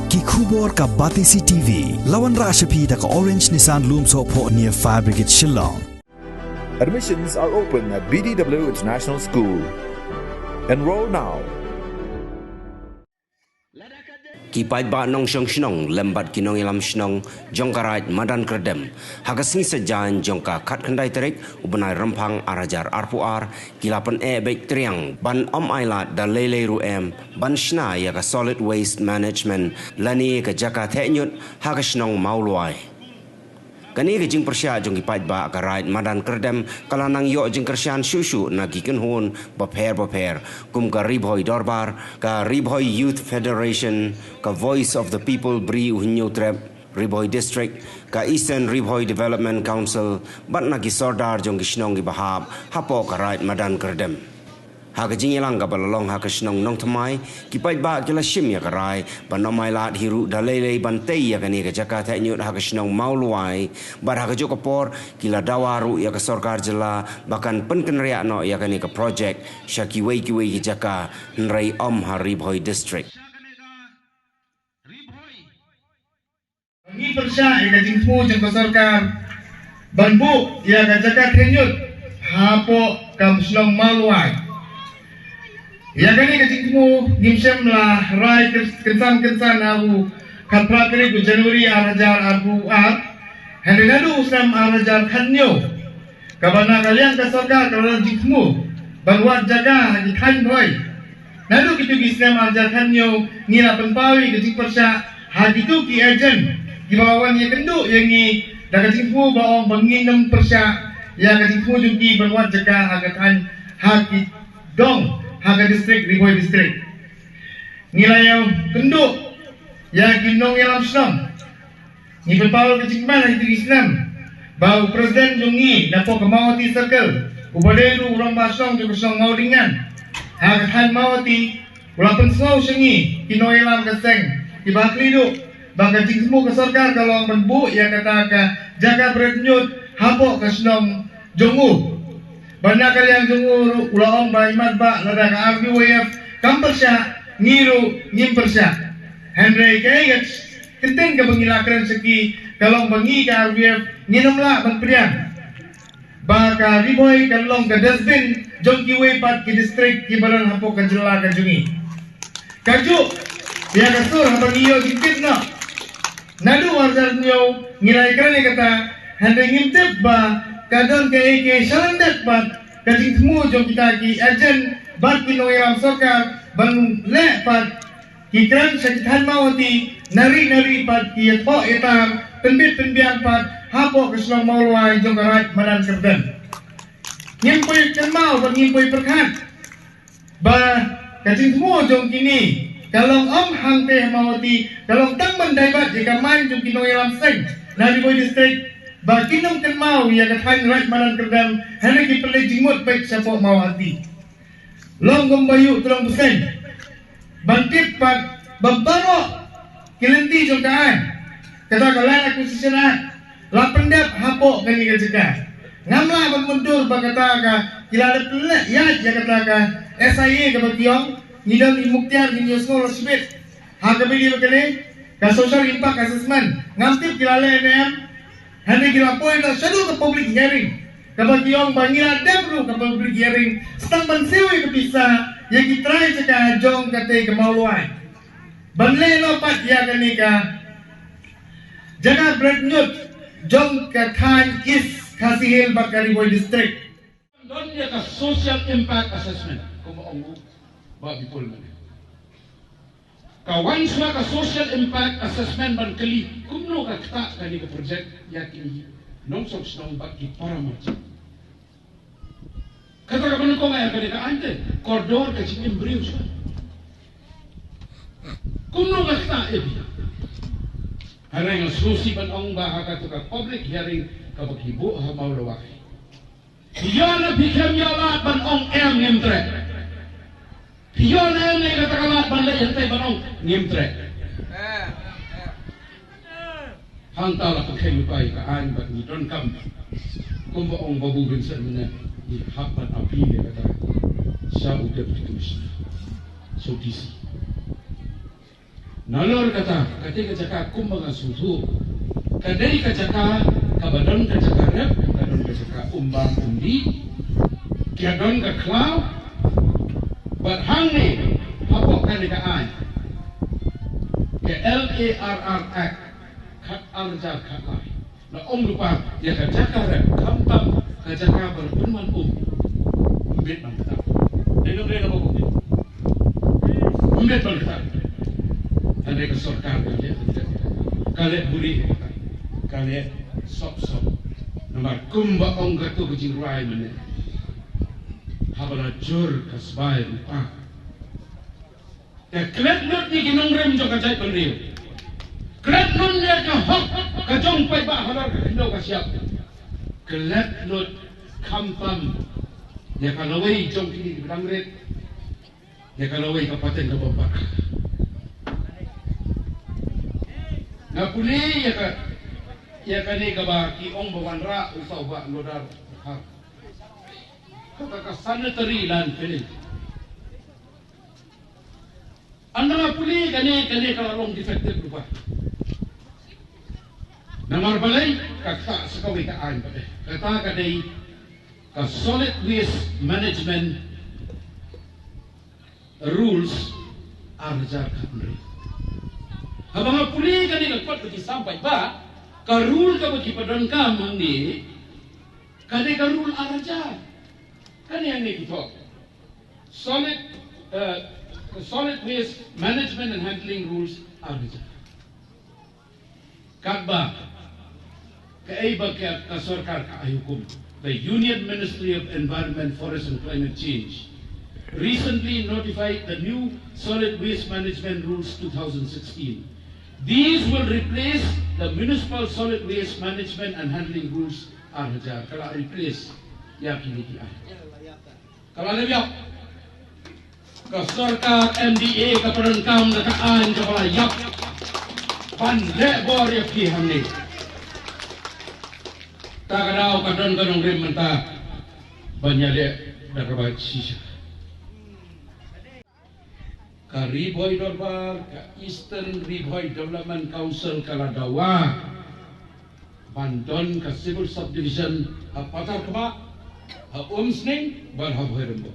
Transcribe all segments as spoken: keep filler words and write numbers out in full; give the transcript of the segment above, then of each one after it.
Ki khubor ka Batesi T V. La wanrah sha phi da ka Orange Nissan Lumsohphoh near Fire Brigade Shillong. Admissions are open at B D W International School. Enroll now. Ki paidbah nongshong shnong lem bad ki nongïalam shnong jong ka Raid Madan Kyrdem ha ka sngi Saitjaiñ jong ka khatkhyndai tarik u bnai Rymphang ar hajar arphew ar ki la pyneh beit triang ban ym ailad da lei lei ruh em ban shna ïa ka Solid Waste Management lane ka jaka theh ñiut ha ka shnong Mawlwai. Kane ka jingpyrshah jong ki paidbah ka Raid Madan Kyrdem ka la nang ïoh jingkyrshan shuh shuh na ki kynhun bapher bapher kum ka Ri Bhoi Dorbar, ka Ri Bhoi Youth Federation, ka Voice of the People Bri U Hynñiewtrep Ri Bhoi District, ka Eastern Ri Bhoi Development Council bad na ki sordar jong ki shnong kiba hap hapoh ka Raid Madan Kyrdem. Ha ka jingïalang kaba la long ha ka shnong Nongthymmai, ki paidbah ki la shim ïa ka rai ban ym ailad hi ruh da lei lei ban tei ïa kane ka jaka theh ñiut ha ka shnong Mawlwai bad ha kajuh ka por ki la dawa ruh ïa ka sorkar jylla ba kan pynkynriah noh ïa kane ka projek sha kiwei kiwei ki jaka hynrei ym ha Ri Bhoi District. Ngi pyrshah ïa ka jingthmu jong ka sorkar ban buh ïa ka jaka theh ñiut hapoh ka shnong Mawlwai. Ïa kane ka jingthmu ngim shym la rai kynsan kynsan ha u khatphra tarik u January ar hajar arphew ar. Hynrei naduh u snem ar hajar khathynñiew kaba na ka liang ka sorkar ka la jingthmu ban wad jaka ha ki thaiñ Bhoi. Naduh kitu ki snem ar hajar khathynñiew ngi la pynpaw ïa ka jingpyrshah ha kitu ki agent kiba wan ïakynduh ïa ngi da ka jingthmu ba ong ba ngin ym pyrshah ïa ka jingthmu jong ki ban wad jaka ha ka thaiñ ha ki dong ha ka district Ri Bhoi District. Ngi la ïakynduh ïa ki nongïalam shnong. Ngi pynpaw ka jingkmen ha kito ki snem ba u president jong ngi napoh ka Mawhati Circle uba dei ruh u rangbah shnong jong ka shnong Mawdingan ha ka thaiñ Mawhati u la pynsngew sha ngi ki nongïalam ka seng kiba ha khlieh duh ba ka jingthmu ka sorkar ka long ban buh ïa kata ka jaka bret ñiut hapoh ka shnong jong u. Bad na ka liang jong u ruh u la ong ba imat ba lada ka R B Y F kam pyrshah ngi ruh ngim pyrshah. Hynrei kaei ka ktien kaba ngi la kren sha ki ka long ba ngi ka R B Y F ngin ym lah ban pdiang ba ka Ri Bhoi ka long ka dustbin jong kiwei pat ki district kiba don hapoh ka jylla ka jong ngi. Kajuh ïa ka sur haba ngi ïoh jingtip noh. Naduh ar hajar hynñiew ngi la ïakren ïa kata, hynrei ngim tip ba ka don kaei kaei shalyndet bad ka jingthmu jong kita ki agent bad ki nongïalam sorkar ban leh pat ki kren sha ki thaiñ Mawhati, nari nari pat ki ïathoh ïatar pynbit pynbiang pat hapoh ka shnong Mawlwai jong ka Raid Madan Kyrdem. Ngim poi kynmaw bad ngim poi pyrkhat ba ka jingthmu jong kine ka long ym hangtei ha Mawhati, ka long tang ban divert ïa ka mind jong ki nongïalam seng na Ri Bhoi District ba kin ym kynmaw ïa ka thaiñ Raid Madan Kyrdem, hynrei ki pynleit jingmut beit shapoh Mawhati. Long kumba ïoh tyrong bseiñ ban tip pat ba baroh ki lynti jong ka aiñ, kata ka Land Acquisition Act, la pyndep hapoh kane ka jaka. Ngam lah ban mynta ba kata ka, ki la dep leh ïaid ïa kata ka S I A kaba ki ong ngi don i muktiar ngin ïohsngew la shibit. Ha kaba ïadei bad kane ka Social Impact Assessment ngam tip ki la leh ne em. Hynrei ki la poi noh shaduh ka public hearing kaba ki ong ba ngi la dep ruh ka public hearing sa tang ban siew ïa ka pisa ïa ki trai jaka jong katei ka Mawlwai ban leh noh pat ïa kane ka jaka bret ñiut jong ka thaiñ East Khasi Hills bad ka Ri Bhoi District. Don ïa ka Social Impact Assessment kumba ong u Bah Bipul mynne. Ka wan shuwa ka Social Impact Assessment ban kylli kumno ka ktah kane ka project ïa ki nongshong shnong bad ki para marjan. Kata kaba nyngkong ïa kane ka aiñ te kordor ka jingim briew shuwa. Kumno ka ktah ïa phi? Hynrei nga sngewsih ban ong ba ha katu ka public hearing kaba ki buh ha Mawlawai, ïa na phi khlem ïa lad ban ong em ngim treh. Phi ïa na em ne kata ka lad ban leh ïa tai ban ong ngim treh. Hangta la pynkheiñ lypa ïa ka aiñ bad ngi donkam kumba ong Babu Vincent mynne ngi hap ban appeal ïa kata sha u Deputy Commissioner, sha u D C. Nalor kata, kata ka jaka kumba nga sngewthuh, ka dei ka jaka kaba don ka jaka rep, ka don ka jaka umbam umdih, ka don ka khlaw. Bad hangne, hapoh kane ka aiñ, ka L A R R Act, khat ar hajar khat lai, la ong lypa ïa ka jaka rep, khamtam ka jaka ba la pynman um. Ym bit ban ktah. Dei nang dei nang ba bit. Ym bit ban ktah. Hynrei ka sorkar ka leh, ka leh buhrieh, ka leh sop sop. Namar kumba ong kato ka jingrwai mynne, haba la jur ka sbai lypa, te klet lut ïa ki nongrim jong ka jaitbynriew. Klet lut ïa ka hok ka jong paidbah halor ka khyndew ka shyiap. Klet lut khamtam ïa ka lawei jong kine kiba dang rit, ïa ka lawei ka pateng ka bym pat. Nga pule ïa ka, ïa kane kaba ki ong ba wanrah u saw ba lodar. Ha. Kata ka sanitary landfilling. Ynda nga pule kane, kane ka la long defective lypa. Namar balei? Ka ktah sa kawei ka aiñ pat. Kata ka dei ka Solid Waste Management Rules ar hajar khathynriew. Haba nga pule kane ka kot ba ki sam paidbah, ka rule kaba ki pyndonkam hangne, ka dei ka rule ar hajar. Kane hangne ki thoh. Solid, uh, Solid Waste Management and Handling Rules ar hajar. Katba kaei ba ka, ka sorkar ka ai hukum. The Union Ministry of Environment, Forest and Climate Change recently notified the new Solid Waste Management Rules two thousand sixteen. These will replace the Municipal Solid Waste Management and Handling Rules ar hajar. Ka la replace ïa kine ki aiñ. Ka la leh ïap. Ka sorkar M D A ka pyndonkam da ka aiñ kaba la ïap ban leh bor ïa phi hangne. Ta ka daw ka don ka nongrim mynta ban ïaleh da kaba shisha. Ka Ri Bhoi Dorbar, ka Eastern Ri Bhoi Development Council ka la dawa ban don ka civil subdivision ha Patharkhmah, ha Umsning bad ha Bhoirymbong.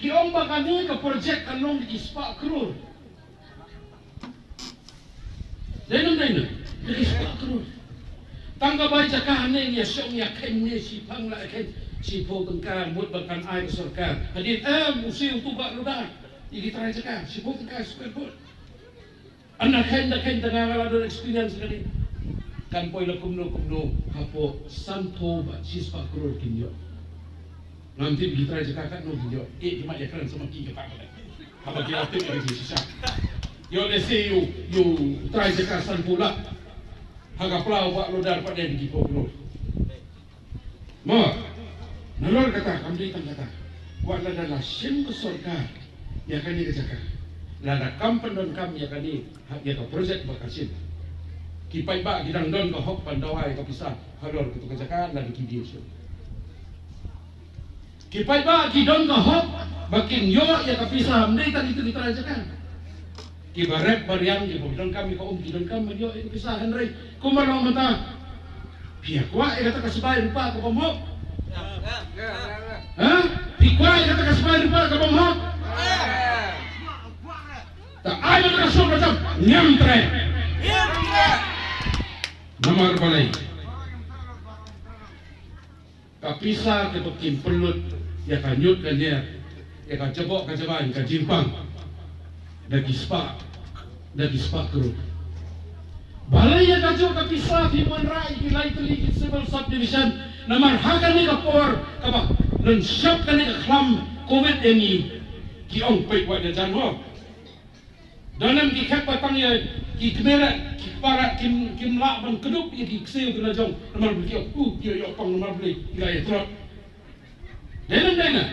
Ki ong ba kane ka project kan long da ki spah klur. Dei nang dei nang, da ki spah klur. Tang ka bai jaka hangne ïa shong ïa kheiñ ne shi phang la kheiñ shiphew tyngka, mut ba kan ai ka sorkar. Hadien em u siew tu ba lodar ïa ki trai jaka shiphew tyngka square foot. Ynda kheiñ da kheiñ tang nga la don experience kane. Kan poi la kumno kumno hapoh sanphew bad shispah klur kin ïoh. Ngam tip ki trai jaka katno kin ïoh. Eh, ki mat ïa kren sa ma ki kata. Haba ki la tip ïa ki shisha. Ïoh lehse ïoh, ïoh trai jaka sanphew lak. Ha ka pla ba lodar pat dei ki phew klur. Mo, nalor kata, kam dei tang kata. Wat lada la shim ka sorkar ïa kane ka jaka, lada kam pyndonkam ïa kane, ha, ïa ka project ba ka shim, ki paidbah ki dang don ka hok ban dawa ïa ka pisa halor kata ka jaka, lada ki dei shuh. Ki paidbah ki don ka hok ba kin ïoh ïa ka pisa, ym dei tang ïa ki trai jaka. Kiba rep ba riang, kiba donkam ïa ka um, ki donkam ban ïoh ïa ka pisa, hynrei kumba long mynta, phi ïa kwah ïa kata ka sbai rupa ka bym hok? Ha? Phi kwah ïa kata ka sbai rupa ka bym hok? Ta ai kata ka suk ka jam, ngam treh. Namar balei? Ka pisa kaba kin pynlut ïa ka ñiut ka ñier, ïa ka jaboh ka jabaiñ, ka jingpang, da ki spah, da ki spah klur. Balei ïa kajuh ka pisa phi wanrah ïa ki lai tylli ki civil subdivision? Namar ha kane ka por kaba lynshop kane ka khlam covid ïa ngi, ki ong peit wat ïa jan ho. Don em ki khet ba tang ïa ki kmie, ki para kim, kim lah ban kdup ïa ki ksiew ki la jong namar ba ki ïoh, uh, ïoh, ïoh pang namar ba ki la ïa trot. Dei nang dei na.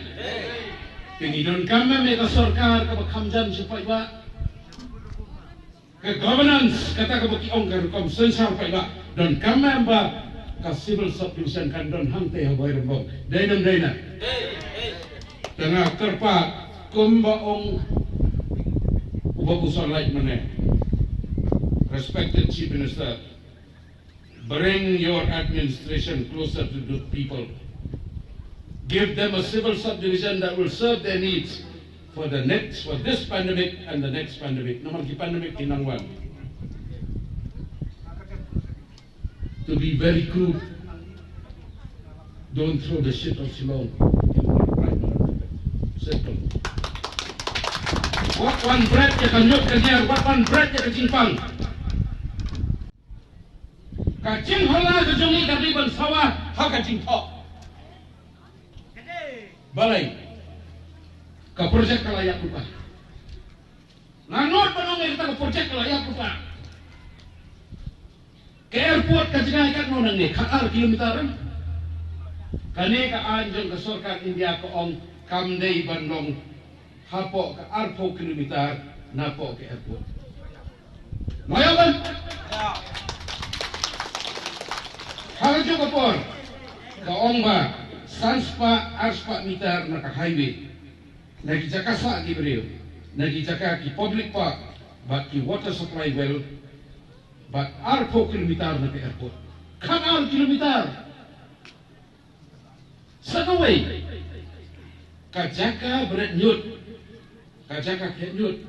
Te ngi donkam em ïa ka sorkar kaba kham jan sha paidbah. Ka governance kata kaba ki ong ka rukom synshar paidbah. Donkam em ba ka civil subdivision kan don hangtei ha Bhoirymbong. Dei nang dei na. Te nga kyrpad kumba ong Babu Sallai Mane, respected Chief Minister, bring your administration closer to the people. Give them a civil subdivision that will serve their needs for the next, for this pandemic and the next pandemic. Namar ki pandemic ki nang wan. To be very crude, don't throw the shit of Shillong in the right manner. Simple. Wat wan bret ïa ka ñiut ka ñiar, wat wan bret ïa ka jingpang. Ka jinghala ka jong ngi ka dei ban sawa ha ka jingthoh. Balei? Ka projek ka la ïap lypa. Nga nud ban ong ïa kata ka projek ka la ïap lypa. Ka airport ka jngai katno nangne, khatar kilometer em? Kane ka aiñ jong ka sorkar India ka ong kam dei ban long hapoh ka arphew kilometer napoh ka airport. Mo ïa ban? Ha kajuh ka por ka ong ba san spah ar spah meter na ka highway, na ki jaka sah ki briew, na ki jaka ki public park bad ki water supply well, bad arphew kilometer na ka airport. Khatar kilometer. Sa kawei, ka jaka bret ñiut, ka jaka khet ñiut,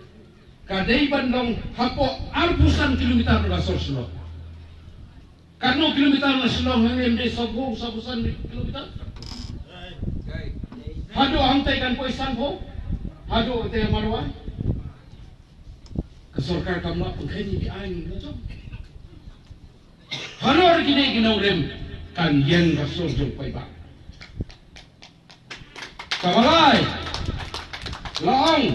ka dei ban long hapoh arphew san kilometer na ka sor Shillong. Katno kilometer na Shillong hangne, em dei sawphew, sawphew san kilometer? Haduh hangtei kan poi sanphew, haduh te Marwai. Ka sorkar kam lah pynkheiñ ïa ki aiñ ka jong. Halor kine ki nongrim kan ïeng ka sur jong paidbah. Kaba lai, la ong,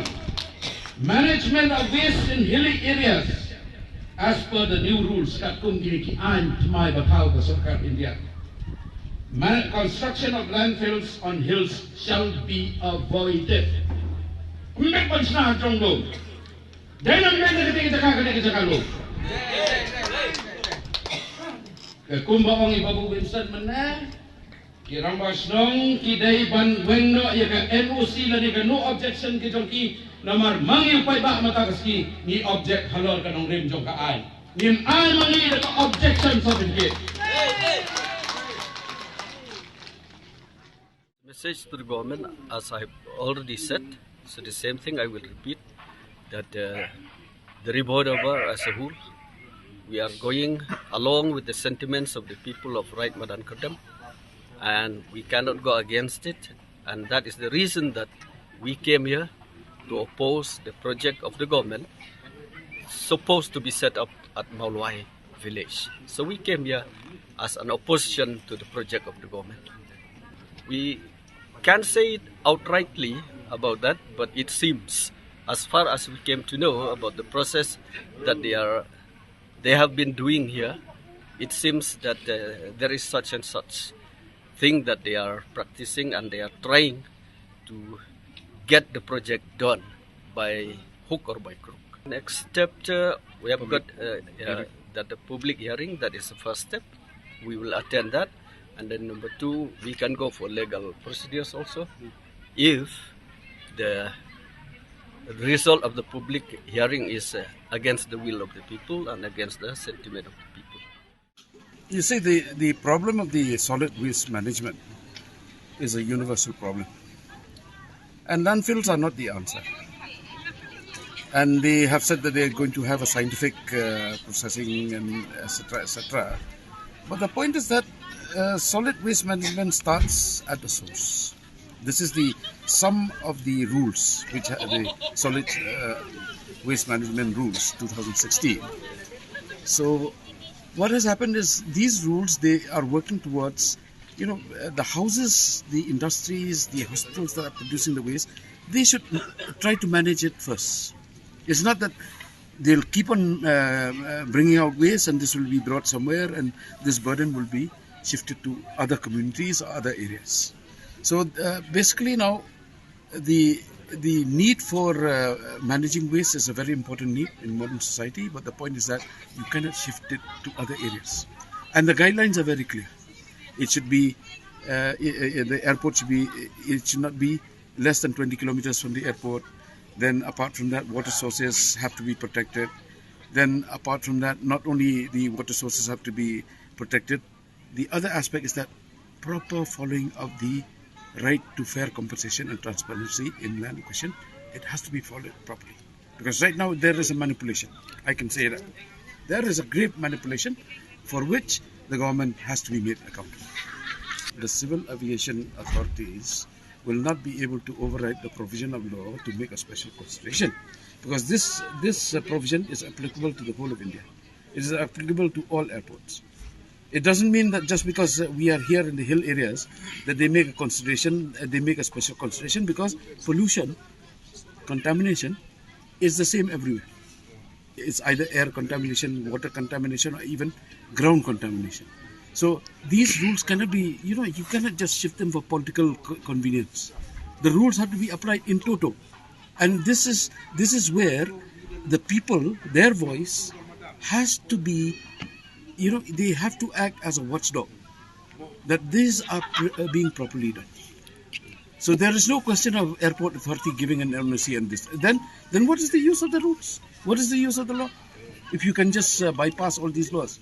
management of waste in hilly areas as per the new rules, katkum kine ki aiñ thymmai ba thaw ka sorkar India. Man, construction of landfills on hills shall be avoided. Ym bit ban shna ha jong do. Dei nang dei na kata ka jaka, kata ka jaka lo. Ka kumba ong i Babu Vincent mynne, ki rangbah shnong ki dei ban weng noh ïa ka N O C lane ka no objection ki jong ki, namar ma ngi u paidbah mynta ka sngi ngi object halor ka nongrim jong ka aiñ. Ngim ai ma ngi da ka objection certificate. Message to the government, as I have already said, so the same thing I will repeat, that uh, the Ri Bhoi Dorbar as a whole, we are going along with the sentiments of the people of Raid Madan Kyrdem, and we cannot go against it, and that is the reason that we came here to oppose the project of the government supposed to be set up at Mawlwai village. So we came here as an opposition to the project of the government. We can't say it outrightly about that, but it seems, as far as we came to know about the process that they are, they have been doing here, it seems that uh, there is such and such thing that they are practicing, and they are trying to get the project done by hook or by crook. Next step, uh, we have got uh, uh, that the public hearing, that is the first step. We will attend that. And then number two, we can go for legal procedures also. If the result of the public hearing is uh, against the will of the people and against the sentiment of the people. You see, the, the problem of the solid waste management is a universal problem. And landfills are not the answer. And they have said that they are going to have a scientific uh, processing and et cetera, et cetera. But the point is that uh, solid waste management starts at the source. This is the some of the rules which are the solid uh, waste management rules two thousand sixteen. So what has happened is these rules, they are working towards, you know, uh, the houses, the industries, the hospitals that are producing the waste, they should try to manage it first. It's not that they'll keep on uh, uh, bringing out waste and this will be brought somewhere and this burden will be shifted to other communities or other areas. So uh, basically now the the need for uh, managing waste is a very important need in modern society, but the point is that you cannot shift it to other areas. And the guidelines are very clear. It should be uh, i- i- the airport should be, it should not be less than twenty kilometers from the airport. Then, apart from that, water sources have to be protected. Then, apart from that, not only the water sources have to be protected, the other aspect is that proper following of the right to fair compensation and transparency in land question, it has to be followed properly. Because right now there is a manipulation. I can say that. There is a grave manipulation for which the government has to be made accountable. The civil aviation authorities will not be able to override the provision of law to make a special consideration, because this, this uh, provision is applicable to the whole of India. It is applicable to all airports. It doesn't mean that just because uh, we are here in the hill areas that they make a consideration, uh, they make a special consideration, because pollution, contamination is the same everywhere. It's either air contamination, water contamination, or even ground contamination. So these rules cannot be, you know, you cannot just shift them for political co- convenience. The rules have to be applied in toto. And this is, this is where the people, their voice has to be, you know, they have to act as a watchdog, that these are pr- uh, being properly done. So there is no question of airport authority giving an N O C and this. Then, then what is the use of the rules? What is the use of the law? If you can just uh, bypass all these laws.